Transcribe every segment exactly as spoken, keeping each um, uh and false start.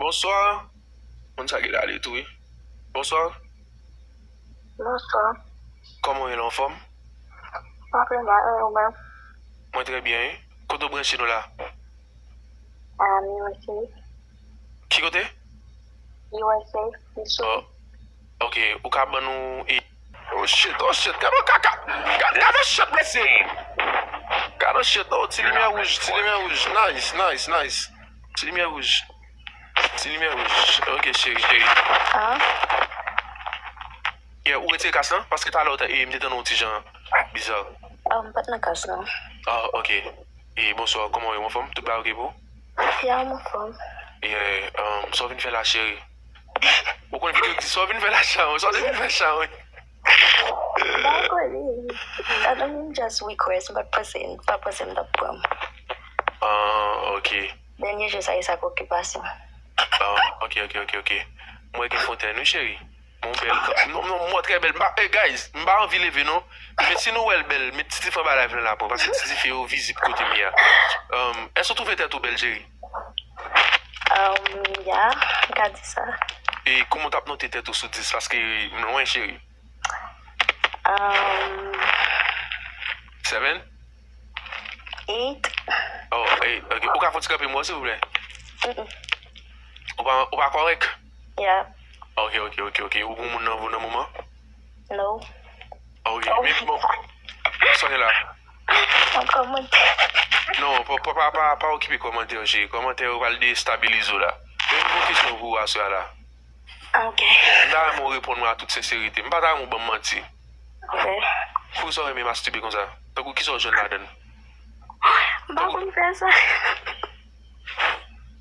Bonswa. Moun sa gen ale tou, wi. Bonswa. Bonswa. Kòman w ye la, anfòm? Mwen trè byen, e ou menm? Mwen trè byen, wi. Kote w branche nou la? Um, U S A. Ki kote? U S A, Missouri. Oh, ok, ou ka ban nou e. Oh shit, oh shit, gade yon kaka. Gade, gade yon shit, mesye. Gade yon shit, oh, ti limyè wouj, ti limyè wouj. Nice, nice, nice. Ti limyè wouj. Ti limyè wouj. Ok, cheri, cheri. Ah, Yeah, ou retire kas lan? Paske talè ou te, e, m te tande yon ti jan biza. Oh, m pa t nan kas lan. Ah, ok. E, bonswa, kòman w ye, anfòm? Tout bagay ok pou ou? Ya, m anfòm. Yeah, um, sa w vin fè la, cheri? Ou konn videyo ki di sa w vin fè la, cheri? Sa w te vin fè, cheri? M pa konnen. Sa te vin just request, m pa t panse, m pa panse m t ap pran. Ah, ok. Dènye jou sa, e sa k okipasyon. Ah, ok, ok, ok, ok. Mwen gen fontenn, wi, cheri. Mwen bèl. Non, non, mwen trè bèl. M pa, hey, guys, m pa anvi leve, non. Men si nou wè l bèl, met Titife anba live lan la pou mwen, paske Titife yo vizib kote m ye a. Um, èske w twouve tèt ou bèl, cheri? Um, ya, m ka di sa. E kòman w t ap note tèt ou sou dis? Paske m lwen, cheri. Um, Seven? Eight. Oh, eight. Ok. Ou ka fè yon ti kanpe mwen, silvouplè? Mm-mm. Ou pa, ou pa kòrèk? Ya. Ok, ok, ok, ok. Ou gon moun nan vi w nan moman? No. Ok, men bon. Sa w ye la? An kòmantè. Non, pa, pa, pa, pa, pa okipe kòmantè yo, cheri. Kòmantè yo pral destabilize w la. Men m gon kesyon pou ou aswè a la. Ok. M ta renmen w reponn mwen a tout senserite. M pa ta renmen w ban m manti. Ok. Poukisa w renmen mastibe konsa? Tankou kisa w jwenn ladan l? M pa konn fè sa.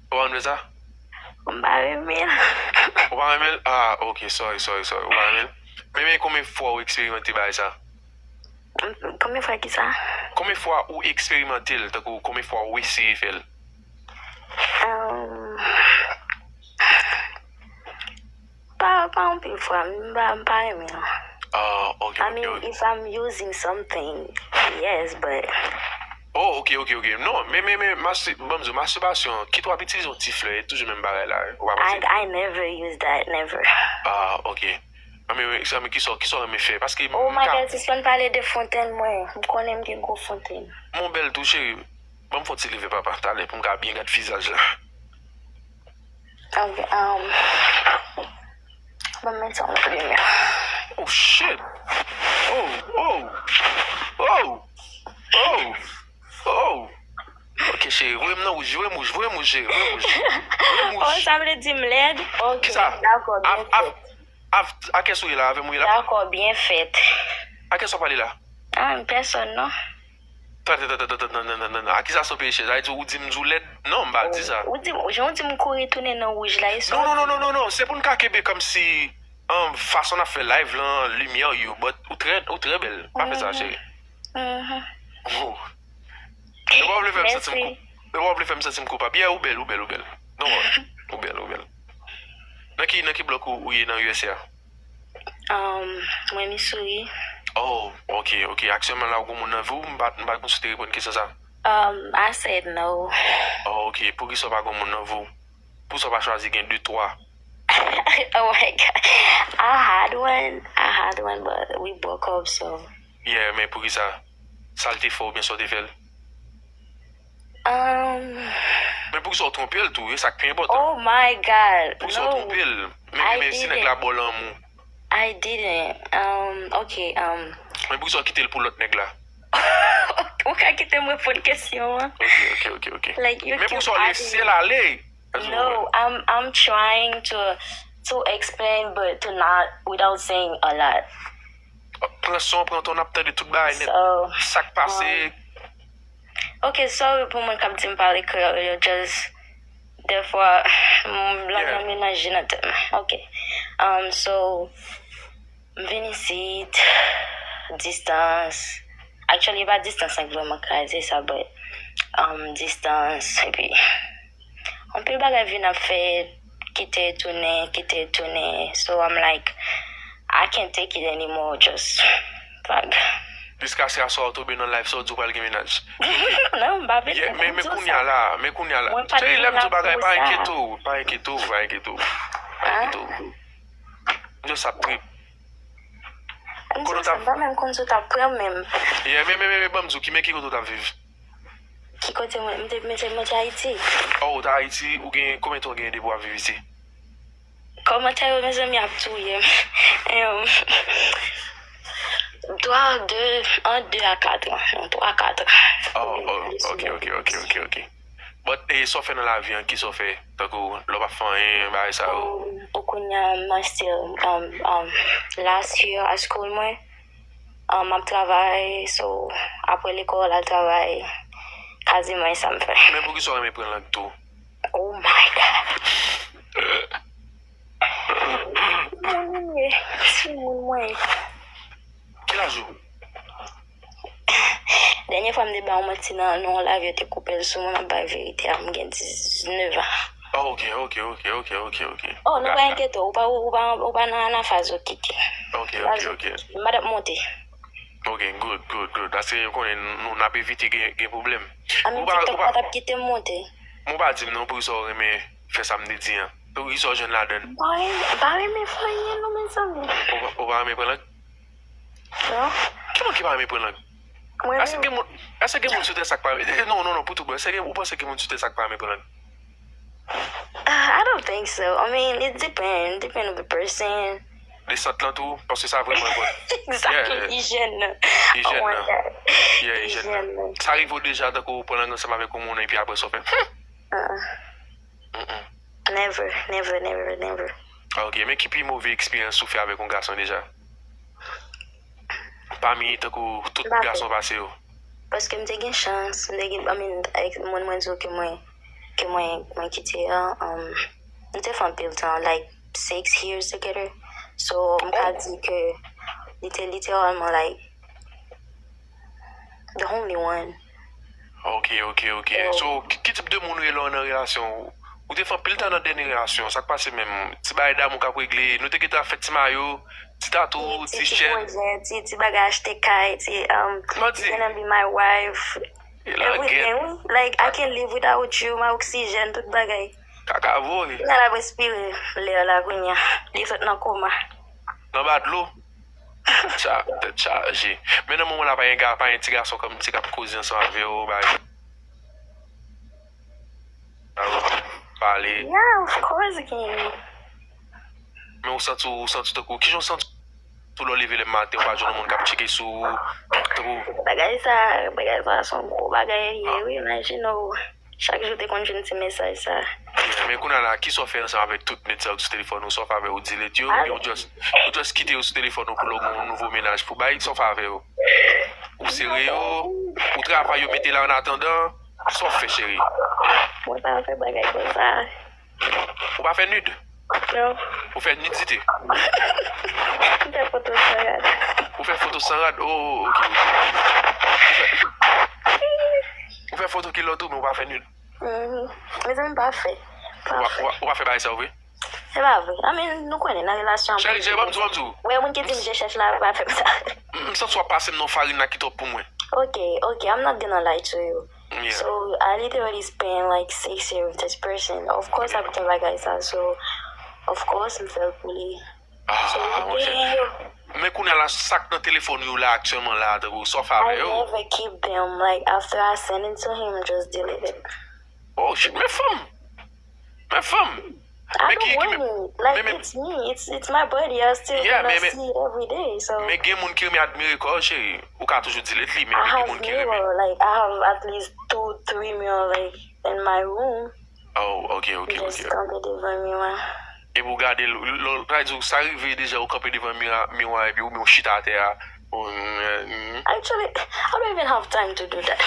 Ou pa konn fè sa? M pa renmen l. Ou pa renmen l? Ah, ok, sorry, sorry, sorry. Ou pa renmen l? Men, men konbyen fwa ou eksperimante bagay sa? Konbyen fwa ki sa? Konbyen fwa ou eksperimante l? Tankou konbyen fwa ou eseye fè l? Um, pa, pa anpil fwa, m pa, m pa renmen l. Ah, ok, I ok, mean, ok. If I'm using something, yes, but Oh, ok, ok, ok. Non, men, men, men, masti-, ban m di w, mastibasyon, kit w ap itilize yon ti flè, e toujou menm bagay la, ou pa I, panse? I never use that, never. Ah, ok. Anben, men, sa, men, kisa, kisa w renmen fè? Paske Oh m my ka- God, sispann pale de fontenn mwen. M konnen m gen gwo fontenn. Mon bèl tou, cheri. Ban m fè yon ti leve, papa, talè, pou m ka byen gad vizaj la. Ok, um, ban m mete yon lòt limyè. Oh, shit! Oh, oh! Oh! Oh! Oh! Ok, cheri, voye m nan wouj, voye m wouj, voye m wouj, cheri, voye m wouj. Voye m Oh, wouj. Sa vle di m lèd? Ok, Kisa? dakò, Av, byen av, fèt. av, a kiyès ou ye la? Avè m ou ye la? Dakò, byen fèt. A kiyès w ap pale la? Ah, pèsòn, non. Tande, tande, tande, tande, tande, tande, tande. Akizasyon peye chè. Sa vle di ou di m di w lèd? Non, m pa di sa. Ou di, jan ou di m kouri tounen nan wouj la, e sa. Non, non, non, non, non, non, non. Se pou n ka kenbe kòmsi, um, fason n ap fè live lan, limyè yo, but ou trè, ou trè bèl. Pa fè sa, cheri. Mhm. Oh. Yo pa vle fè m santi m Mèsi. kou-, yo pa vle fè m santi m koupab. Yeah, ou bèl, ou bèl, ou bèl. Non, ou bèl, ou bèl. Nan ki, nan ki blòk ou, ou ye nan U S A? Um, mwen Missouri. Oh, ok, ok. Aktyèlman la, ou gon moun nan vi w, m pa, m pa konn si w te reponn kesyon sa. Um, I said no. Oh, ok. Poukisa w pa gon moun nan vi w? Poukisa w pa chwazi gen de, twa? Oh my God. I had one. I had one, but we broke up, so. Yeah, men poukisa? Sa l te fè w oubyen sa w te fè l? Um, Men poukisa w twonpe l tou? E sa k pi enpòtan. Oh my God. Poukisa w No. twonpe l? Men, I men si nèg didn't. La ba w lanmou. I didn't. Um, ok, um. Men poukisa w kite l pou lòt nèg la? Ou ka kite m reponn kesyon an? Ok, ok, ok, ok. Like, you Men keep poukisa w asking lese l ale? No, I'm, I'm trying to, to explain, but to not, without saying a lot. Pran san w, pran tan w, n ap tande tout bagay nèt. So, Sa k pase? Ok, sorry pou moun k ap di m pale kreyòl yo, just, dèfwa, m, lang Yeah. nan melanje nan tèt mwen. Ok. Um, so, m vin isit, distance. Actually, e pa distance lan k vrèman kraze sa, but, um, distance, epi, anpil bagay vin ap fèt, kite tounen, kite tounen. So, I'm like, I can't take it anymore, just, vag. Jiskaske aswè a w tonbe nan live sa w di w pral gen mennaj. Non, m pa vin Yeah, men men di w kounye a sa. La, men kounye a La. Mwen pa Cheri, gen lè m di w la bagay, pou pa sa. Enkyete w, pa enkyete w, pa enkyete w, pa Ah. enkyete w. M just ap trip. M Kote di w w sa, tap- m pa menm konn si w t ap pran menm. Yeah, men men men men ban m di w, ki men ki kote w t ap viv? Ki kote mwen, m te mwen te mwen te Ayiti. Oh, ou t Ayiti, ou gen konbyen tan w gen depi w ap viv isi? Kòmantè yo, mezanmi, ap touye m. Em, twa, de, ant de a kat an. Non, twa a kat an. Oh, oh, ok, ok, ok, ok, ok. But, e, sa w fè nan lavi an, ki sa w fè? Tankou, lè w pa fè anyen, bagay sa yo. Ou kounye a, m still, um, um, last year a school mwen. Um, m ap travay, so, apre lekòl, al travay. Kaziman e sa m fè. Men poukisa w renmen pran lang tou? Oh my God. Moun mwen ye. Timoun mwen ye. Ki laj ou? Dènye fwa m te ba yon manti nan, nan yon live, yo te koupe l sou mwen, m ap bay verite a, m gen diznèf an. Oh, ok, ok, ok, ok, ok, ok. Oh, non, pa enkyete, ou pa, ou pa, ou pa nan anafaz, ok. Ok, ok, ok. M pa t ap monte. Ok, good, good, good. Paske yo konnen nou n ap evite gen, gen pwoblèm. A men Ou pa, TikTok ou pa pa, t ap kite m monte. Ou pa di m non poukisa w renmen fè sa m te di an. Poukisa w jwenn ladann? M pa renmen, m pa renmen fè anyen non, mezanmi. Ou pa, ou pa renmen pran lang? Non. Ki moun ki pa renmen pran lang? Mwen Èske menm. Gen moun, èske gen moun sou tè sa k pa renmen? Non, non, non, pou tout bon. Èske gen, ou panse gen moun sou tè sa k pa renmen pran lang? Ah, I don't think so. I mean, it depend, depend on the person. Desant lan tou, paske sa vrèman enpòtan. Exactly. Yeah. Ijyèn nan. Ijyèn Oh my nan. God. Yeah, ijyèn nan. Ijyèn nan. Sa rive w deja tankou w pran lang ansanm avèk yon moun epi apre sa w fè? Hmm. Uh-uh. Mm-mm. Never, never, never, never. Ah, ok, men ki pi move eksperyans ou fè avèk yon gason deja? Pami tankou tout Mbappe. Gason pase yo. Paske m te gen chans, m te gen, I mean, ek moun mwen di w ke mwen, ke mwen, mwen kite a, um, m te fè anpil tan, like, six years together. So, m ka di ke li te literalman, like, the only one. Ok, ok, ok. So, ki, ki tip de moun rele w nan relasyon ou? Ou te fè anpil tan nan dènye relasyon, sa k pase menm? Ti bagay damou k ap regle, nou te gentan ap fè ti mayo, ti tatou, ti chèn. Pwojè, ti, ti bagay achte kay, ti, um, Mwen di, gonna be my wife. E la Everything, gèt. Wi. Like, I can live without you, my oxygen, tout bagay. Kaka voye. Nan la respire, lè la kounye a. Li sot nan koma. Nan ba dlo. Cha, tèt chaje. Men nan moman la, pa gen ga, pa gen ti gason kòm ti k ap koze ansanm avè w, bay. Pale. Yeah, of course, gen. Men ou santi, ou santi tankou, kijan ou santi tou lè w leve lè maten, ou pa jwenn yon moun k ap tcheke sou ou, tankou. Bagay sa, bagay sa se yon gwo bagay li ye, wi, imajine w. Chak jou te konn jwenn ti mesaj sa. Men kounye a la, kisa w fè ansanm avèk tout nèg sa yo ki sou telefòn ou, sa w fè avè yo, ou delete yo, oubyen ou just, ou just kite yo sou telefòn ou pou lè w gen yon nouvo mennaj pou bay, sa w fè avè yo? Ou sere yo, ou travay yo mete la an atandan, sa w fè, cheri? Mwen pa fè bagay konsa. Ou pa fè nude? Non. Ou fè nidite? M fè foto san rad. Ou fè foto san rad? Oh, ok, ok. Ou fè, ou fè foto kilò tou, men ou pa fè nude? Mhm. Mezanmi, m pa fè. Ou pa, ou pa, ou pa fè bagay sa yo vre? Se pa vre. I mean, nou konnen nan relasyon. Cheri, cheri, ban m di w, ban m di w. Wè, moun ki di m je chèch la, pa fè m sa. M, m santi w ap pase m nan farin la ki twòp pou mwen. Ok, ok, I'm not gonna lie to you. Yeah. So, I literally spent like six years with this person. Of course, ap gen bagay sa. So, of course, m fè l pou li. Ah, monchè. Men kounye a la, sa k nan telefòn ou la aktyèlman la, tankou sa w fè I avè yo. Never keep them. Like, after I send it to him, just delete it. Oh, shit, men fanm. Men fanm. I Men ki, don't ki, want men, it. Like, men, men, it's me. It's, it's my body. I still Yeah, gonna men, men, see it every day. So, men gen moun ki renmen admire kò w, cheri. Ou ka toujou delete li, men, I men gen have moun ki renmen. mirror. Like, I have at least two, three mirror, like, in my room. Oh, ok, ok, ok. Just kanpe devan miwa. Epi w gade l, l, l, sa vle di w, sa rive deja ou kanpe devan miwa, miwa epi ou, ou chita atè a. Ou, mm, mm. Actually, I don't even have time to do that.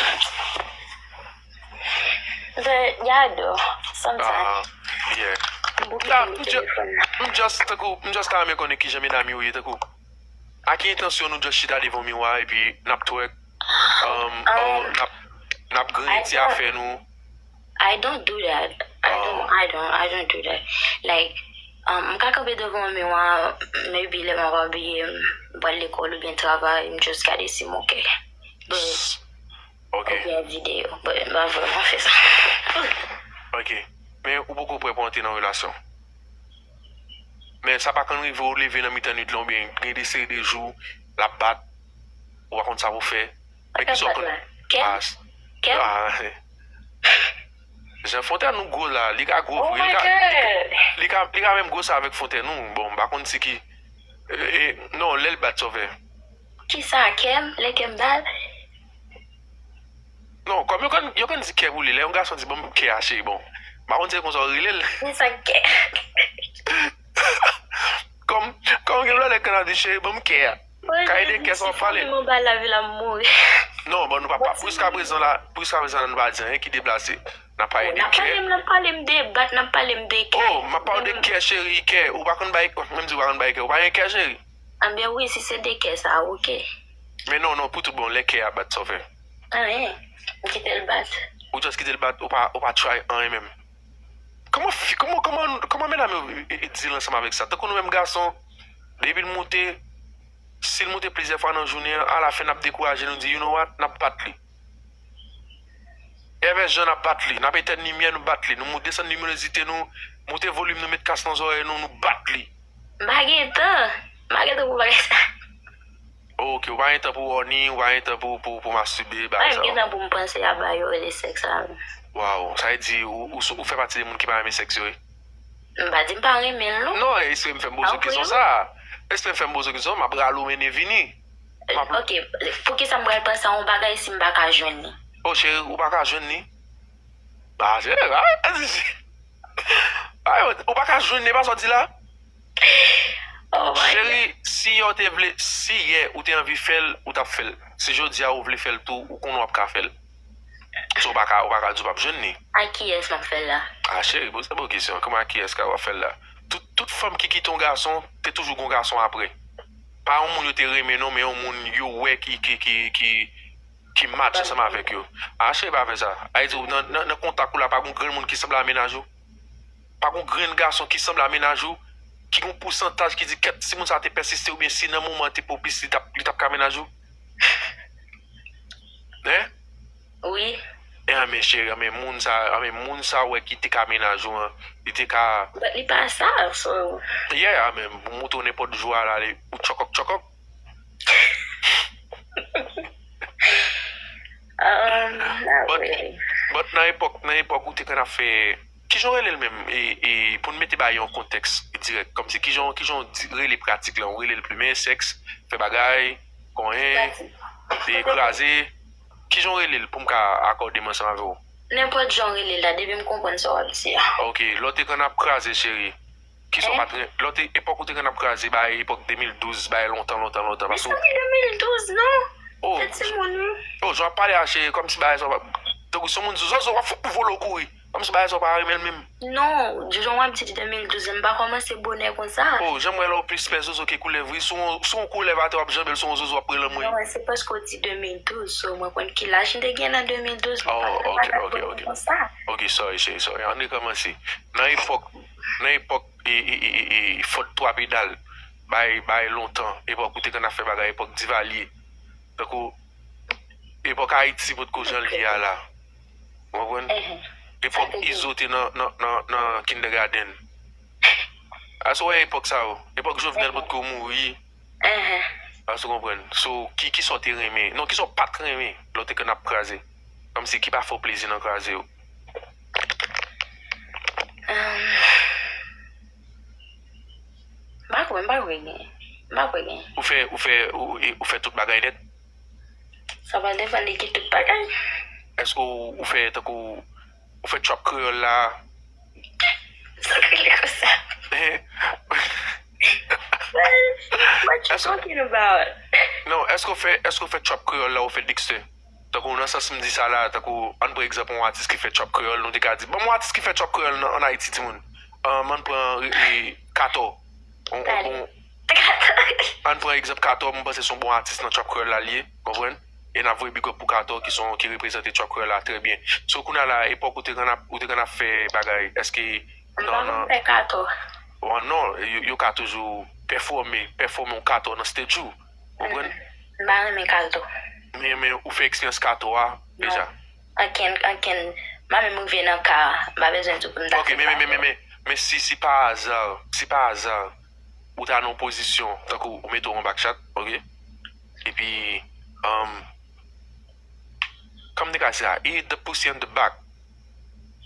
But, yeah, I do. Sometimes. Ah, yeah. Bouke Yeah, li m ju-, telefòn nan. m just, tankou, m just ta renmen konnen kijan medam yo ye, tankou. A ki entansyon nou just chita devan miwa epi n ap twerk? Um, Ah. Or n ap, n ap griyen ti afè nou? I don't do that. I don't, Oh. I don't, I don't do that. Like, Um, m ka kanpe devan yon miwa, maybe lè m ap abiye, m pral lekòl oubyen travay, m just gade si m oke. But, Ok, oubyen videyo, but m pa vrèman fè sa. ok. Men ou poko prè pou antre nan relasyon. Men sa pa konn rive ou leve nan mitan nwit lan oubyen gen de seri de jou l ap bat, ou pa konn sa pou fè. Men ki sa w konn. Kè? Ah, Kè? Ah, Jean Fontaine ou gwo la, li ka gwo Oh vre, li my ka, God! li ka, li ka menm gwo sa avèk Fontaine ou, bon, m pa konn si ki, e, e, non, lè l bat sòvè. Kisa, kè m? Lè kè m bat? Non, kòm yo konn, yo konn di kè pou li, lè yon gason di ban m kè a cheri, bon, m pa konn si se konsa w rele l. Men sa kè. Kòm, kòm gen lè lè konn ap di cheri, ban m kè a. Ka ede kè sa w ap pale. Mwen ba lavi la m mouri. Non, bon, nou pa, pa, jiska prezan la, jiska prezan la, nou pa di anyen ki deplase. N ap pale de N ap kè. Pale m, n ap pale m de bat, n ap pale m de kè. Oh, m ap pale de kè, cheri, kè. Ou pa konn bay, menm di ou pa konn bay kè. Ou pa gen kè, cheri. Anben wi, si se de kè sa, oke. Men non, non, pou tout bon, lè kè a bat, sa w fè. Anyen, m kite l bat. Ou just kite l bat, ou pa, ou pa try anyen menm. Kòman fi, kòman, kòman, kòman medam yo e, e, e deal ansanm avèk sa? Tankou nou menm gason, depi l moute, si l moute plizyè fwa nan jounen an, alafen n ap dekouraje, nou di, you know what, n ap bat li. Evè jan n ap bat li, n ap etèn limyè, nou bat li, nou moute, desann liminozite nou, moute volim nou, met kas nan zòrèy nou, nou bat li. M pa gen tan. M pa gen tan pou bagay sa. Oh, ok, ou pa gen tan pou horny, ou pa gen tan pou, pou, pou masturbe, bagay Mwen sa. Gen tan pou m panse a bagay yo rele sèks la. Wow, sa vle di ou, ou, ou fè pati de moun ki pa renmen sèks yo, wi. M pa di m pa renmen l, non. Non, espre m fè m poze w kesyon sa. Espre m fè m poze w kesyon, m ap rale w mennen vini. M ap- Ok, poukisa m pral panse a yon bagay si m pa ka jwenn li? Oh, cheri, ou pa ka jwenn li? Ah, cheri, ah, ah, ou pa ka jwenn li, pa sa w di la? Oh my God. Cheri, si yè w te vle, si yè ou te anvi fè l, ou t ap fè l. Si jodi a ou vle fè l tou, ou konnen w ap ka fè l. So, ou pa ka, ou pa ka di w p ap jwenn li. A kiyès m ap fè l la? Ah, cheri, poze bon kesyon. Kòman a kiyès ka w ap fè l la? Tout, tout fanm ki kite yon gason, te toujou gen yon gason apre. Pa yon moun yo te renmen non, men yon moun yo wè ki, ki, ki, ki, ki match ansanm avèk yo. Ah, cheri, pa fè sa. Ayiti, nan, nan, nan kontak ou la, pa gen grenn moun ki sanble a mennaj ou. Pa gen grenn gason ki sanble a mennaj ou, ki gen yon pousantaj ki di kèt, si moun sa te pèsiste oubyen si nan moman te pwopis, li t ap, li t ap ka mennaj ou. Hein? Wi. E anben cheri, anben moun sa, anben moun sa wè ki te ka mennaj ou an, li te ka. But li pa sa, so. Yeah, anben, pou moute w nenpòt jou a la, li, ou tchòkòk tchòkòk. Um, not But, really. But nan epòk, nan epòk ou te konn ap fè, kijan w rele l menm? E, e, pou n mete bagay yo an kontèks dirèk, kòmsi kijan, kijan w di, rele pratik lan? Ou rele l plimen, sèks, fè bagay, konyen, Pratik. E kraze. Kijan w rele l pou m ka akòde m ansanm avè w? Nenpòt jan w rele l la, depi m konprann sa w ap di a. Ok, lè w te konn ap kraze, cheri. Kisa w pa t ren-, lè w te, epòk ou te konn ap kraze, bay epòk de mil douz, bay lontan, lontan, lontan. Paske Depi de mil douz, non. Oh, Se timoun, wi. Oh, jan w ap pale a, cheri, kòmsi bagay sa w pa, tankou si yon moun di w, Zozo, w ap fout pou vole w kouri. Kòmsi bagay sa w pa renmen l menm. Non, jan w ap di de mil douz, m pa kòmanse bonè konsa. Oh, jan m wè la w plis pè Zozo ke koulèv, wi. Si w, si w koulèv atè, w ap janbe l, si w Zozo, w ap pran lanmou. Non, se paske w di de mil douz, so mwen konn ki laj m te gen nan de mil douz. Oh, ok, ok, ok. Konsa. Ok, sorry, cheri, sorry. Ann rekòmanse. Nan epòk, nan epòk, e, e, e, e, e, fòt twa pedal, bay, bay lontan, epòk ou te konn ap fè bagay, epòk Divalye. Tankou, epòk Ayiti potko jan l ye a la. Ou konprann? Ehe. Epòk Izo te nan, nan, nan, nan kindergarten. Èske w wè epòk sa yo? Epòk Jovenel potko mouri. Ehe. Èske w konprann? So, ki, kisa w te renmen? Non, kisa w pa t renmen lè w te konn ap kraze? Kòmsi ki pa fè w plezi nan kraze yo? Um, m pa kwè, m pa kwè gen. M pa kwè gen. Ou fè, ou fè, ou, e, ou fè tout bagay nèt? Sa va depann de ki tout bagay. Èske ou, ou fè tankou, ou fè trap kreyòl la? Sa k rele konsa? What you talking about? Non, èske ou fè, èske ou fè trap kreyòl la, ou fè Dexter? Tankou nan sans m di sa la, tankou, ann pran egzanp yon atis ki fè trap kreyòl, nou te ka di, ban m yon atis ki fè trap kreyòl nan, ann Ayiti, timoun. Ann, ann pran, e, e, Katò. On, on, Pale. on, ann pran egzanp Katò, m panse se yon bon atis nan trap kreyòl la l ye, konprann? E n ap voye big up pou Katò ki son, ki reprezante trap kreyòl la trè byen. So, kounye a la, epòk ou te konn ap, ou te konn ap fè bagay, èske M nan, pa nan, konn fè Katò. Bon, non, yo, yo ka toujou pèfòme, pèfòme yon kato nan stage ou. Ou konprann? M pa renmen kato. Men, men ou fè eksperyans kato a deja? Ankenn, ankenn, m pa menm rive nan ka a, m pa bezwen di w pou m ta fè kato. Ok, men, men, men, men, men, men si, si pa aza, si pa aza, ou ta nan yon pozisyon, tankou ou mete w an back chat, ok? Epi, um, kòm te ka di sa, eat the pussy on the back.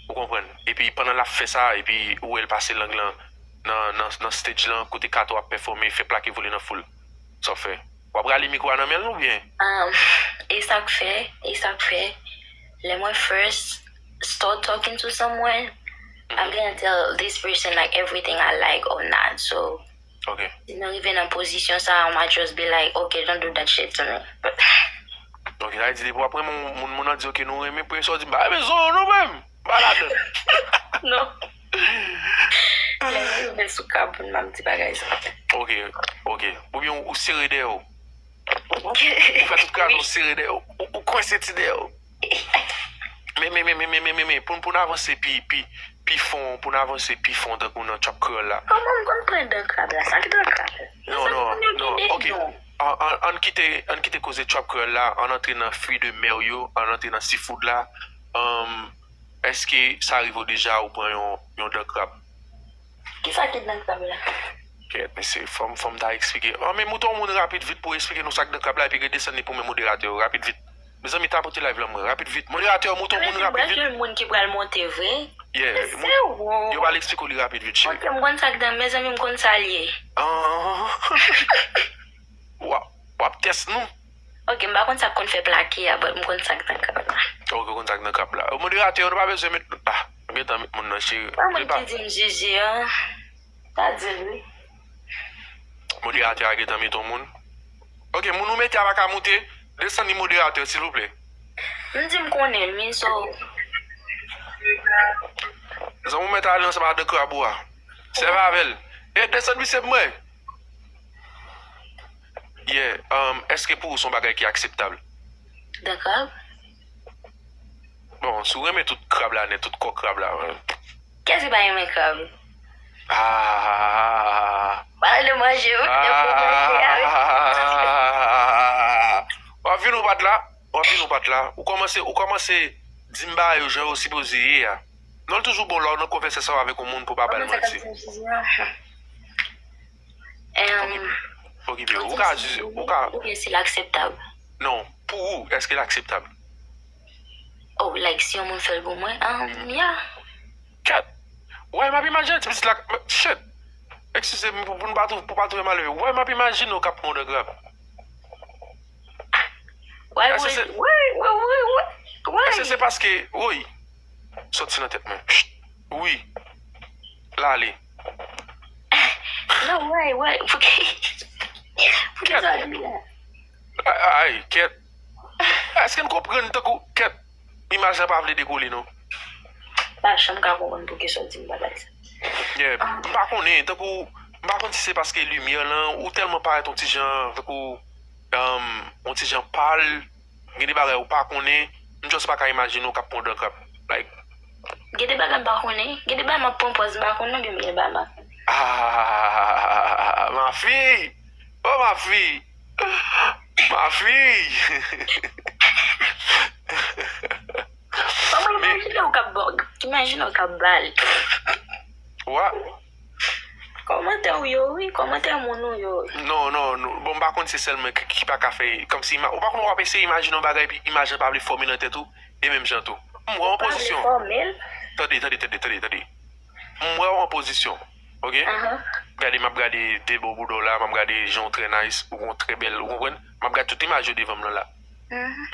Ou konprann? Epi pandan l ap fè sa, epi ou wè l pase lang lan nan, nan, nan stage lan, kote kato ap pèfòme, fè plake vole nan foul. Sa w fè? W ap rale mikwo a nan men l oubyen? Um, e sa k fè, e sa k fè, lè mwen first start talking to someone, I'm gonna tell this person like everything I like or not. So, Ok. Si nou rive nan pozisyon sa a, I might just be like, okay, don't do that shit to me. Ok, sa vle di depi w ap renmen yon moun, moun nan di, ok, nou renmen, premye sa w di, m pa renmen zon non menm. M pa ladan. Non. Lè m rive sou ka pou m di bagay sa. Ok, ok. Oubyen ou, ou sere dèyè w. Ou fè tout kraze, ou sere dèyè w. Ou, ou kwense ti dèyè w. Men, men, men, men, men, men, men, men, pou, pou n avanse pi, pi, pi fon, pou n avanse pi fon tankou nan trap kreyòl la. Kòman m konn pran dan krab la? Sa ki dan krab la? Non, non, non, ok. An, an, ann kite, ann kite koze trap kreyòl la, ann antre nan fwi de mè yo, ann antre nan seafood la. Èske sa rive w deja ou pran yon, yon dan krab? Kisa ki dan krab la? Kèt, mesye, fò m, fò m ta eksplike. An, men moute yon moun rapid vit pou eksplike nou sa k dan krab la, epi redesann li pou men moderatè yo, rapid vit. Mezanmi, tapote live lan mwen, rapid vit. Moderatè, moute yon moun rapid vit. Gen moun ki pral monte vre. Yeah, yo pral eksplike w li rapid vit, cheri. Ok, m konn sa k dan, mezanmi, m konn sa l ye. An. W ap, w ap tès nou? Ok, m pa konn sa k konn fè plake a, but m konn sa k nan krab la. Ok, w konn sa k nan krab la. Moderatè, nou pa bezwen met, ah, nou gentan met moun nan, cheri. Pa moun ki di m jije an. Pa di l, wi. Moderatè a gentan met yon moun. Ok, moun ou mete a pa ka moute. Desann li moderatè, silvouplè. M di m konnen l, wi, so. Zanmi w mèt ale ansanm ak de krab ou a. Sèvi avè l. E desann misye pou mwen. Yeah, um, èske pou ou se yon bagay ki akseptab? Dan krab? Bon, si w renmen tout krab la nèt, tout kò krab la, men. Kiyès ki pa renmen krab? Ah. Pale de manje, wi. De bon manje, wi. Ah. W ap vin ou pa t la? W ap vin ou pa t la? Ou kòmanse, ou kòmanse di m bagay yo jan yo sipoze ye a. Non, l toujou bon lè w nan konvèsasyon avèk yon moun pou w pa ba l manti. Okipe, okipe. Ou ka di, ou ka. Oubyen si l akseptab. Non, pou ou, èske l akseptab? Oh, like, si yon moun fè l pou mwen, um, yeah. Kèt. Wè, m ap imajine ti pitit la, shit. Eskize m pou, pou nou pa twou-, pou pa twouve malere. Wè, m ap imajine w k ap pran yon dan krab. Wè, wè, wè, wè, wè, wè. Èske se paske, woy, sòti nan tèt mwen. Wi. L ale. Non, wè, wè. Pouki, pouki sa di la? Ay, ay, kèt. Èske n konprann tankou, kèt, imaj la pa vle dekole, non? Pa janm ka konprann pouki sa w di m bagay sa. Yeah, m pa konnen, tankou, m pa konn si se paske limyè lan, ou tèlman parèt yon ti jan, tankou, um, yon ti jan pal, gen de bagay ou pa konnen, m just pa ka imajine w k ap pran dan krab. Like. Gen de bagay m pa konnen, gen de bagay m ap pran pòz m pa konn non, gen de bagay m pa konnen. Ah, ma fille! Oh, ma fille! Ma fille! Kòman imajine w k ap ba-, imajine w k ap ba l. Wa? Kòmantè w yo, wi, kòmantè moun ou yo, wi. Non, non, non. Bon, m pa konn se sèl mwen ki, ki pa ka fè, kòmsi ima-, ou pa konn w ap eseye imajine yon bagay, epi imaj lan pa vle fòme nan tèt ou, e menm jan tou. M wè w an pozisyon. Tande, tande, tande, tande, tande. M wè w an pozisyon. Ok? Gade, m ap gade de bò bouda w la, m ap gade jan w trè nice, ou gon trè bèl, ou konprann? M ap gade tout imaj yo devan m lan la.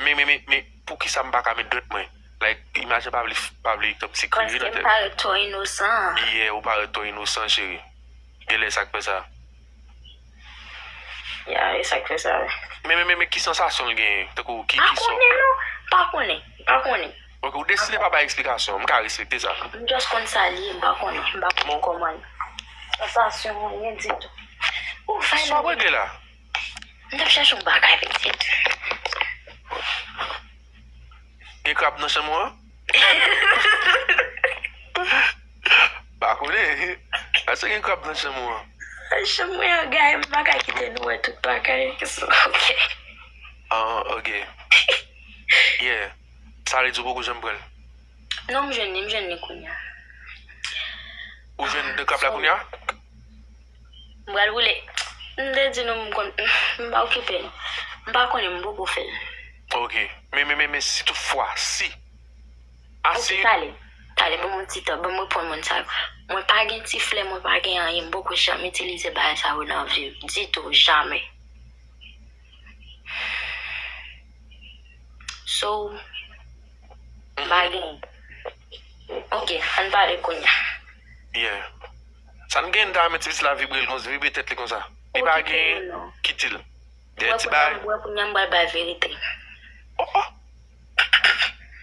Men, men, men, men, poukisa m pa ka met dwèt mwen? Like, imaj lan pa vle, pa vle, tankou se kriye nan tèt. Paske m parèt twò inosan. Yeah, ou parèt twò inosan, cheri. Genlè sa k fè sa. Ya, e sa k fè sa, wi. Men, men, men, men, ki sansasyon l genyen? Tankou, ki, ki sò? Pa konnen, non. Pa konnen. Pa konnen. Ok, ou deside pa bay eksplikasyon. M ka respekte sa. M just konn sa l ye, m pa konnen. M pa konnen kòman l ye. Sansasyon, anyen ditou. Ou fè sa w regle la? M t ap chèche yon bagay, pitit. Gen krab nan chanm ou an? Pa konnen. Èske gen krab nan chanm ou an? Chanm mwen an gaye, m pa ka kite nou wè tout bagay. Ok. Ah, ok. Yeah. Sa vle di ou poko janm pran l? Non, m jwenn li, m jwenn li kounye a. Ou jwenn de krab la kounye a? M pral boule. M te di nou m konn, m pa okipe l. M pa konnen, m poko fè l. Ok. Men, men, men, men si toutfwa, si. Ah, Ok, si. Talè. Talè, ban m yon ti tan, ban m reponn moun sa yo. Mwen pa gen ti flè, mwen pa gen anyen, m poko janm itilize bagay sa yo nan vi m. Ditou, jamè. So, m pa gen. Ok, ann pale kounye a. Yeah. Sa n gen ta met ti pitit la vibre l konsa, vibre tèt li konsa. Li pa gen, kite l. Dèyè ti bagay. Wè kounye a m pral bay verite. Oh, oh.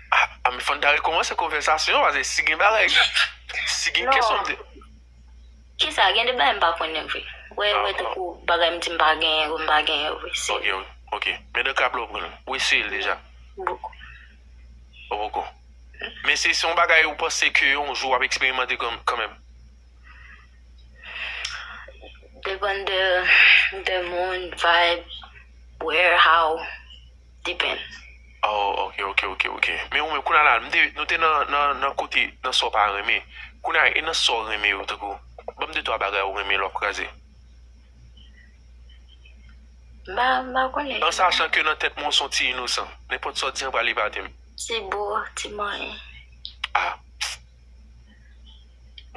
Ah, ah, men fò n ta rekòmanse konvèsasyon, paske si gen bagay, si gen kesyon, m te. Kisa, gen de bagay m pa konnen vre. Wè, wè, tankou bagay m di m pa genyen, m pa genyen vre. Se Ok, ok. Men de krab la ou pran l. Ou eseye l deja? Boko. Ou poko. Men se, se yon bagay ou panse ke yon jou w ap eksperimante kan-, kanmenm? Depann de, de moun, vibe, where, how, depend. Oh, ok, ok, ok, ok. Men ou menm, kounye a la, m te, nou te nan, nan, nan kote, nan sa w pa renmen. Kounye a, e nan sa w renmen yo, tankou. Ban m de twa bagay ou renmen lè w ap kraze. M pa, m pa konnen. An sachan ke nan tèt mwen, w se yon ti inosan. Nenpòt sa w di an pral epate m. Ti bo, ti manyen. Ah.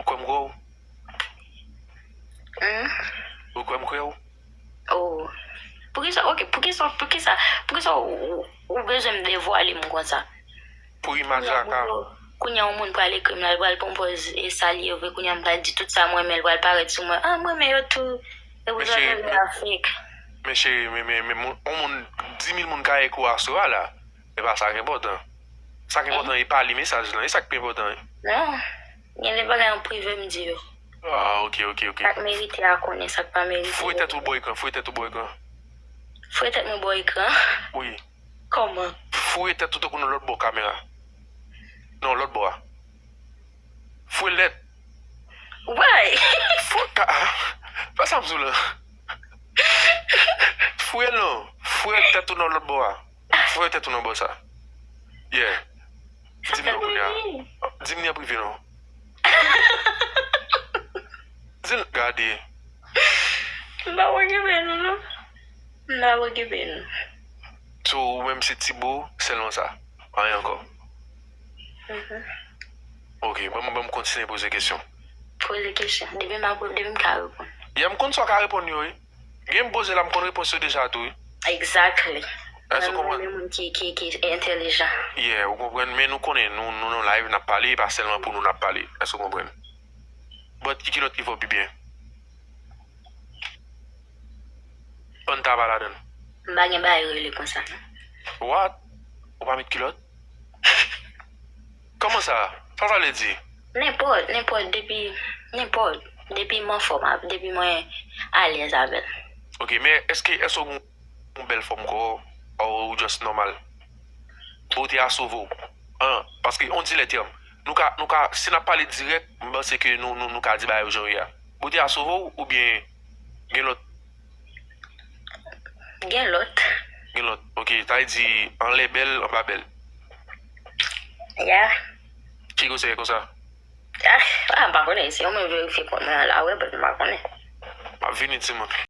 Ou kwè m kwè w? Hmm? Ou kwè m kwè w? Oh. Poukisa, ok, poukisa, poukisa, poukisa ou, ou, ou bezwen m devwale m konsa? Pou imaj la ka. Kounye a, yon moun pral ekri m la, li pral pran pòz e sa li ye vre. Kounye a, m pral di tout sa m renmen, li pral parèt sou mwen. Ah, m renmen yo tou. E pou Men sa, cheri, mwen la fake. Men cheri, men, men, men moun, yon moun, di mil moun ka ekri w aswè a la. E pa sa k enpòtan. Sa k enpòtan, e pa li mesaj lan. E sa k pi enpòtan. Non. Gen de bagay an prive m di yo. Ah, ok, ok, ok. Sa k merite a konnen, sa k pa merite. Foure tèt ou bò ekran, foure tèt ou bò ekran. Foure tèt mwen bò ekran. Wi. Kòman? Foure tèt ou tankou nan lòt bò kamera. Non, lòt bò a. Foure l nèt. Why? Foure ka, ah, fè sa m sou la. Foure l non. Foure tèt ou nan lòt bò a. Foure tèt ou nan bò sa. Yeah. Di m non kounye a. Di m li an prive non. Di l, gade. M pa okipe nou non. M pa okipe nou. So, ou menm se ti bo, sèlman sa. Anyen ankò. Mhm. Ok, ban m, ban m kontinye poze kesyon. Poze kesyon. Depi m ap, depi m ka reponn. Yeah, m konn sa w ka reponn yo, wi. Gen m poze la, m konn repons yo deja tou, wi. Exactly. Èske ou Mwen, konprann? mwen, moun ki, ki, ki entèlijan. Yeah, ou konprann, men nou konnen, nou, nou nan live, n ap pale, e pa sèlman pou nou n ap pale. Èske ou konprann? But ki kilòt ki fè w pi byen? Ann ta pa ladan. M pa gen bagay rele konsa, non. What? Ou pa met kilòt? Kòman sa? Sa sa vle di? Nenpòt, nenpòt, depi, nenpòt, depi m anfòm, depi mwen alèz avè l. Ok, men èske, èske ou gen yon bèl fòm kò, or ou just nòmal? Bote a sove w. An, paske on dilè tèm. Nou ka, nou ka, si n ap pale dirèk, m panse ke nou, nou, nou ka di bagay yo jan yo ye a. Bote a sove w oubyen gen lòt? Gen lòt. Gen lòt. Ok, sa vle di anlè bèl, anba bèl. Yeah. Ki kote e konsa? Ah, ah, m pa konnen, se yo mwen verifye kont mwen an la, wè, but m pa konnen. M ap vini, timoun.